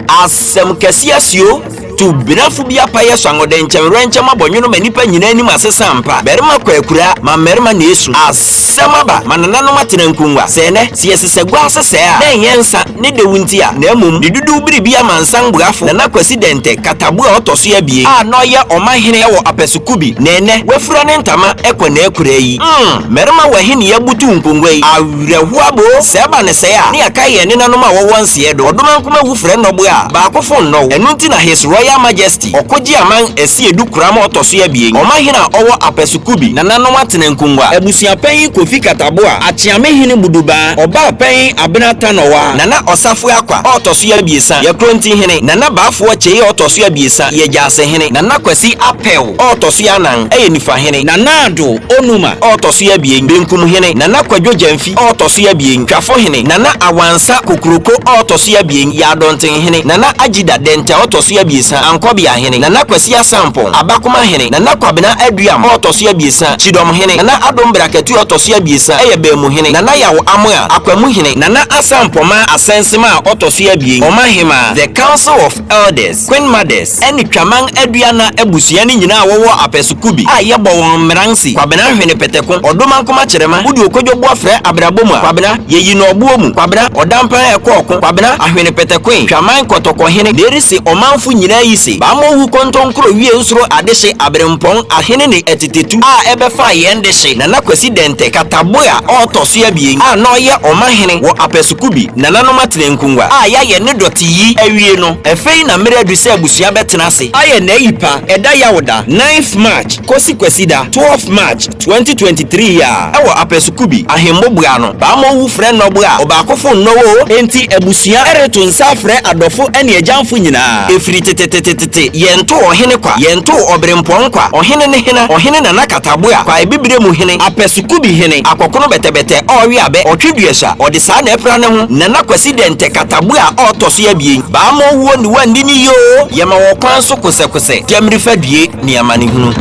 Asɛm kɛse asi o! Tu benafo bi apayɛ so anwɔdɛnkyɛm werɛnkyɛm abɔnwono ma nnipa nyinaa anim asesa ampa. Barima kɔ akuraa ma mmarima na esu. Asɛm aba ma nananom atena nkongua. Sɛ ɛnnɛ, sɛ yɛsesa gua ase sɛɛ a, na ɛnyɛ nsa ne dɛw nti a, na mmom ne dodow biribi amansan boafo Nana Kwasi Dɛntɛ Kataboa a ɔtɔ so abien a na ɔyɛ ɔmanhene wɔ Apɛsokubi na ɛnnɛ wafura ne ntama kɔ n'akuraa yi. Mm! Mmarima wɔ he ne yɛabutuw nkongua yi? Awerɛhow aboo! Sɛ ɛba no sɛɛ a, ne yɛakae yɛn nenanom a wɔwɔ nseɛ do. Ɔdomankoma wu frɛ nnɔboa a, baako fo nnɔw. Ɛno nti na His Royal Majesty, Ɔkogye Aman Asiedu Koram a ɔtɔ so abien, Ɔmahene a ɔwɔ Apɛsokubi, Nananom Atena Nkongua, Abusuapanyin Kofi Kataboa, Akyeame Hene Budubaa, Ɔbaapanyin Abena Tanɔwa, Nana Ɔsafo Akwa a ɔtɔ so abiɛsa, yɛ Kronti Hene, Nana Baafoɔ Kyei a ɔtɔ so abiɛsa, yɛ Gyaase Hene, Nana Kwasi Apɛw a ɔtɔ so anan, yɛ Nifa Hene, Nana Addo Onuma a ɔtɔ so abien, Benkum Hene, Nana Kwadwo Gyamfi a ɔtɔ so abien, Twafo Hene, Nana Awansa Kokuroko a ɔtɔ so abien, yɛ Adɔnten Hene, Nana Agyida Dɛntɛ a ɔtɔ so abiɛsa, Ankɔbea Hene, Nana Kwasi Asampong, Abakoma Hene, Nana Kwabena Aduam a ɔtɔ so abiɛsa, Kyidɔm Hene, Nana Adom Brakatu a ɔtɔ so abiɛsa, yɛ Baamu Hene, Nana Yaw Amoah, Akwamu Hene, Nana Asampɔma Asɛnsema a ɔtɔ so abien, Ɔmahemaa, The Council of Elders, Queen Mothers, ne Twaman Aduana abusua no nyinaa a wɔwɔ Apɛsokubi a yɛbɔ wɔn mmeranse, Kwabena Hwene Pɛtɛko, Ɔdomankoma Kyerema, wode Okodwo boɔ frɛ abrabɔ mu a, Kwabena, yɛyi no ɔboɔ mu, Kwabena, Ɔdampan a ɛkɔ ɔko, Kwabena, Ahwene Pɛtɛkoe, Twaman Kɔtɔkɔ Hene, Derese ɔmanfo nyinaa yi se, Bammɔ wu kɔntɔnkrɔ wie nsoro adehye, Aberempɔn, Ahene ne Atitetu a ɛbɛfaa yɛn dehye, Nana Kwasi Dɛntɛ, Kataboe a ɔɔtɔ so abien a na ɔyɛ ɔmahene wɔ Apɛsokubi, Nananom atena nkongua a yɛayɛ ne dɔte yi awie no, ɛfei na mmerɛ adu sɛ abusua bɛtena ase ayɛ n'ayi pa ɛda Yawda, ninth March, kosi Kwasida, twelfth March, 2023 yi a ɛwɔ Apɛsokubi, Ahemmoboa no, Bammɔ wu frɛ nnɔboa a, ɔbaakofo nnɔ o, enti abusua reto nsa afrɛ adɔfo ne agyamfo nyinaa. Ɛfiri tetetetete, yɛntoo ɔhene kwa, yɛntoo ɔberempɔn kwa, ɔhene ne hena? Ɔhene Nana Kataboa, Kwae Bibire mu hene, Apɛsokubi hene, Akɔkono bɛtɛbɛtɛ, ɔɔwe abɛ, ɔtwe duasa, ɔde saa na ɛpra ne ho, Nana Kwasi Dɛntɛ Kataboa a ɔɔtɔ so abien, Bammɔ wuo ne wandi ne yie o, yɛma wɔ kwan so kosɛkosɛ, Gyamiri fa due ne amanehunu.